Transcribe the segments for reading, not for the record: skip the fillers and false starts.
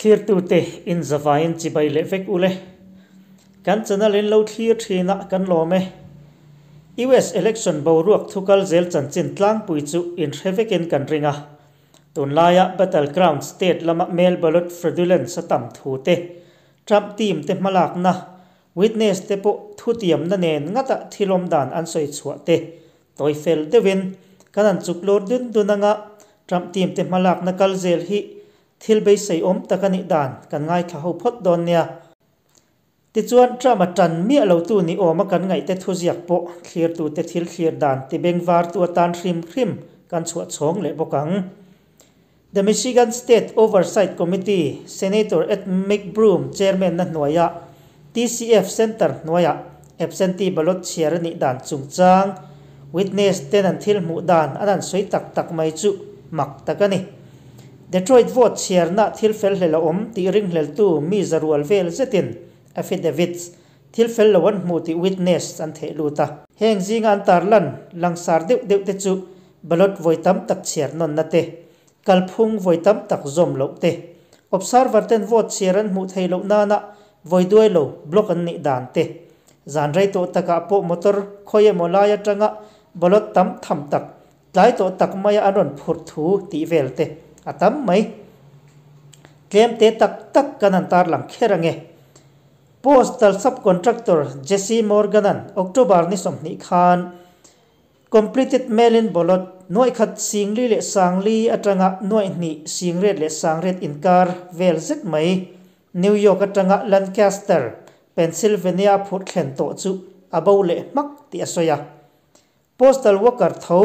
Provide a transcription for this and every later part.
Thlirtute in zavaiin chibai leh vek ule. Kan channel in lo thlir thin a kan lawm e. US election boruak thukal zel chanchin tlangpui chu in hre vekin kan ring a. Tunlaia battleground state lama mail ballot fraudulence a tam thu te, Trump team te hmalakna, witness te pawh thutiamna nen ngata thilawm dan an sawi chhuah te tawi fel deuhin kan han chuk lur dun dun anga Trump team te hmalakna kal zel hi thil beisei awm tak a nih dan kan ngaithla ho phawt dawn nia. Tichuan Trump a tan miah lotu ni awma kan ngaihte thuziak pawh thlirtute thil thlir dan ti bengvartu atan hrim hrim kan chhuah chhawng leh bawk ang. The Michigan State Oversight Committee, Senator Ed McBroom chairman-na hnuaia TCF Center hnuaia absentee ballot chhiar a nih dan chungchang witness ten an thil hmuh dan an han sawi tak tak mai chu mak tak a ni. Detroit vote chhiarna thil fel hlel a awm tih ringhleltu mi zarual vel zetin affidavits thil fel lo an hmuh tih witness an theh lut a. Heng zinga an tarlan langsar deuh deuh te chu ballot vawi tam tak chhiar nawnna te, kalphung vawi tam tak zawm loh te, observer ten vote chhiar an hmuh theih loh nana vawi duai lo block an nih dan te, zan rei tawh takah pawh motor khawi emaw lai atanga ballot tam tham tak tlai tawh tak maia an rawn phurh thu tih vel te a tam mai. Tlem te tak tak kan han tarlang kher ange. Postal subcontractor Jesse Morgan-a'n October ni 20 khan Completed mail-in ballot nuaih khat singli leh sangli atanga nuaih hnih singret leh sangret inkar vel zet mai New York atanga Lancaster, Pennsylvania a phurh thlen tawh chu a bo leh hmak tih a sawi a. Postal worker tho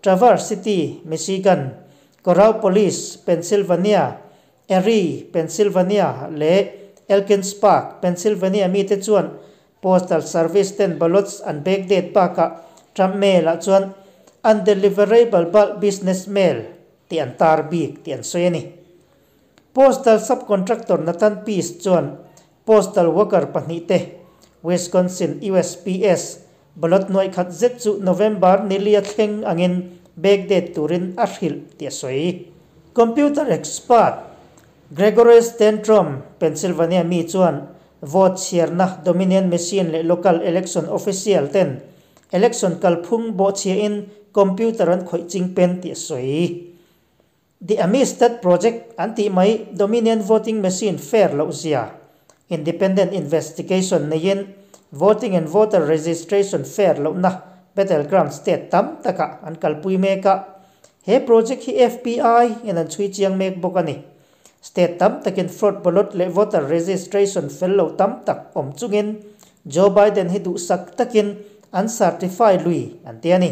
Traverse City, Michigan, Coraopolis, Pennsylvania, Erie, Pennsylvania leh Elkins Park, Pennsylvania mite chuan Postal Service ten ballots an backdate bakah Trump mail ah chuan undeliverable bulk business mail tih an tar bik tih an sawi a ni. Postal subcontractor Nathan Peace chuan postal worker pahnihte Wisconsin USPS ballot nuaih khat zet chu November nilia thleng angin backdate turin a hrilh tih a sawi. Computer expert Gregory Stentrom, Pennsylvania mi chuan vote chhiarna Dominion machine leh local election official ten election kalphung bawhchhiahin computer an khawih ching pen tih a sawi. The Amistad Project an tih mai Dominion voting machine fair loh zia independent investigation neiin voting and voter registration fair lohna battleground state tam takah an kalpui mek a. He project hi FBI in an chhui chiang mek bawk a ni. State tam takin fraud ballot leh voter registration fel lo tam tak awm chungin Joe Biden hi duhsak takin an certify lui an ti a ni.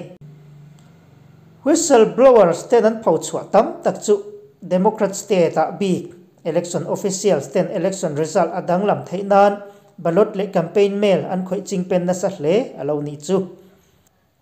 Whistleblowers ten an phochhuah tam tak chu Democrat state ah bik election officials ten election result a danglam theih nan ballot leh campaign mail an khawih chingpen nasa hle a lo nih chu.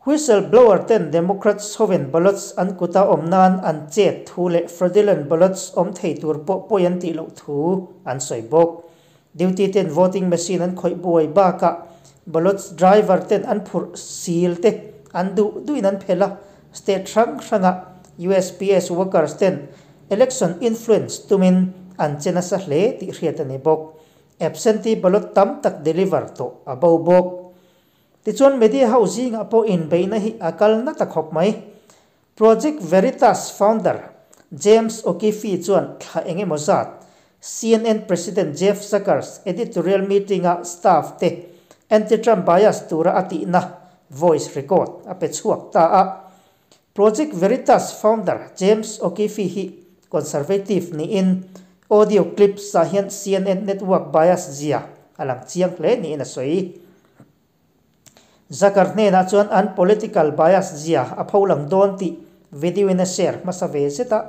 Whistleblower ten Democrats hoin ballots an kuta awm nan an chet thu leh fraudulent ballots awm thei tur pawh pawi an tih loh thu an sawi bawk. Duty ten voting machine an khawih buai bakah ballots driver ten an phurh sil te an duh duhin an phel a, state hrang hranga USPS workers ten election influence tumin an che nasa hle tih hriat a ni bawk. Absentee ballot tam tak deliver tawh a bo bawk. Tichuan media ho zingah pawh inbeihna hi a kal na ta khawp mai. Project Veritas founder James O'Keefe chuan thla eng emaw zat CNN President Jeff Zucker's editorial meeting-a staff te anti-Trump bias tura a tihna voice record a pe chhuak ta a. Project Veritas founder James O'Keefe hi conservative niin audio clips ah hian CNN network bias zia a lang chiang hle niin a sawi. Zucker hnenah chuan an political bias zia a pholang dawn tih video in a share hmasa ve zet a.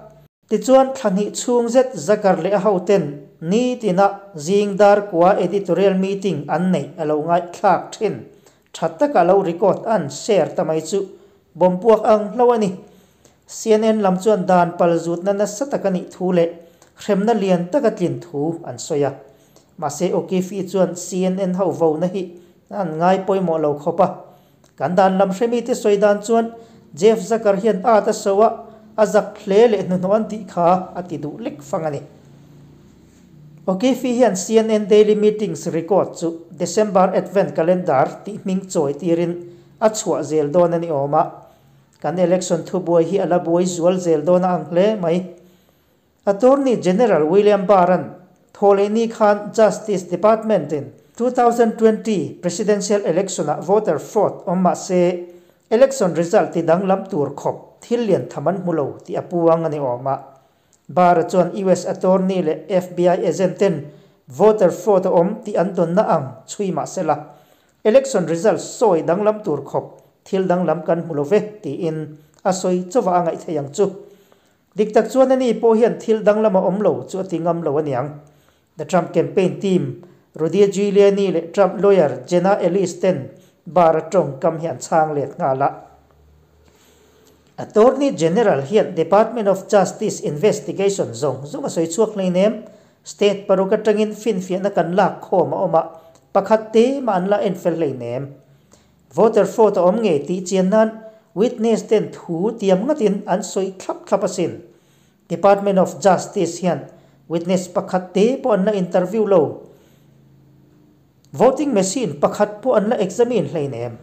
Tichuan thla hnih chhung zet Zucker leh a hoten nitina zing dar kua editorial meeting an neih a lo ngaihthlak thin. Tha taka lo record an share ta mai chu bawmpuak ang hlo a ni. CNN lam chuan dan pal zutna nasa tak a nih thu leh hremna lian taka tlin thu an sawi a. Mahse O'Keefe chuan CNN ho vona hi an ngai pawimawh lo khawp a. Kan dan lam hremi te sawi dan chuan Jeff Zucker hian a ta so a, a zak hle leh hnuhnawh an tih kha a ti duh lek fang a ni. O'Keefe hian CNN Daily Meetings record chu December Advent Calendar tih hming chawi tirin a chhuah zel dawn a ni awm a. Kan election thubuai hi a la buai zual zel dawn a ang hle mai. Attorney General William Barr-a'n thawhlehni khan Justice Department-in 2020 Presidential Election-ah voter fraud awm mah se election result ti danglam tur khawp thil lian tham an hmu lo tih a puang a ni awm a. Barr-a chuan US Attorney leh FBI agent-ten voter fraud a awm tih an dawnna ang chhui mah sela election result sawi danglam tur khawp thil danglam kan hmu lo ve tiin a sawi chauhah a ngaih theih ang chu. Dik tak chuan ani pawh hian thil danglam a awm lo chu a ti ngam lo aniang. The Trump campaign team, Rudy Giuliani leh Trump lawyer Jenna Ellis ten Barr-a tawngkam hi an chhang let nghal a. Attorney General hian Department of Justice investigation zawng zawng a sawi chhuak hleinem. State paruk atangin finfiahna kan lak khawm a awm a, pakhat te mah an la enfel hleinem. Voter fraud a awm ngei tih chian nan witness ten thu tiam ngatin an sawi thlap thlap asin. Department of Justice hian witness pakhat te pawh an la interview lo. Voting machine pakhat pawh an la examine hleinem.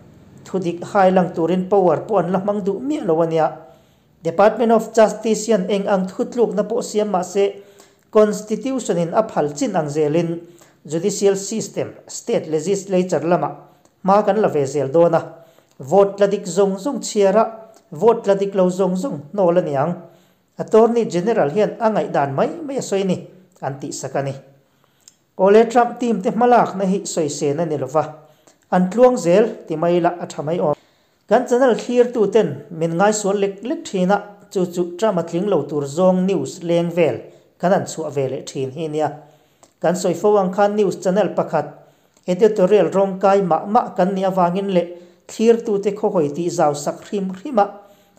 Thudik hai lang turin power pawh an la hmang duh miah lo ania. Department of Justice hian eng ang thutlukna pawh siam mah se Constitution in a phal chin ang zelin Judicial system, State Legislature lamah hma kan la ve zel dawn a, vote tla dik zawng zawng chhiar a, vote tla dik lo zawng zawng hnawl a niang. Attorney General hian a ngaihdan mai mai a sawi ni, an tihsak a ni. Awle Trump team te hmalakna hi sawisên a ni lova, an tluang zel ti mai la a tha mai awm. Kan channel thlirtu ten min ngaisual lek lek thin a, chu chu Trump a tling lo tur zawng news leng vel kan han chhuah ve leh thin hi nia. Kan sawi fo ang khan news channel pakhat editorial rawng kai mah mah kan nih avangin leh thlirtute khawhawi tih zau sak hrim hrim a,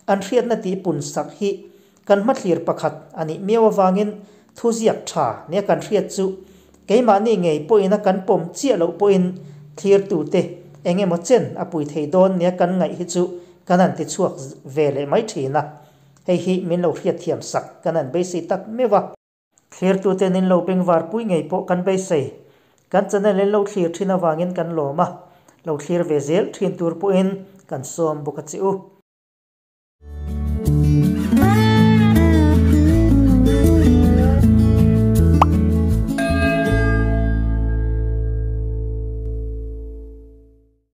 an hriatna tih pun sak hi kan hmathlir pakhat a nih miau avangin thuziak tha nia kan hriat chu keimahni ngei pawhin a kan pawm chiah loh pawhin thlirtute eng emaw chen a pui thei dawn nia kan ngaih hi chu kan han ti chhuak ve leh mai thin a, hei hi min lo hriatthiam sak kan han beisei tak meuh a. Thlirtute nin lo bengvar pui ngei pawh kan beisei. Kan channel in lo thlir thin avangin kan lawm a, lo thlir ve zel thin tur pawhin kan sawm bawk a che u.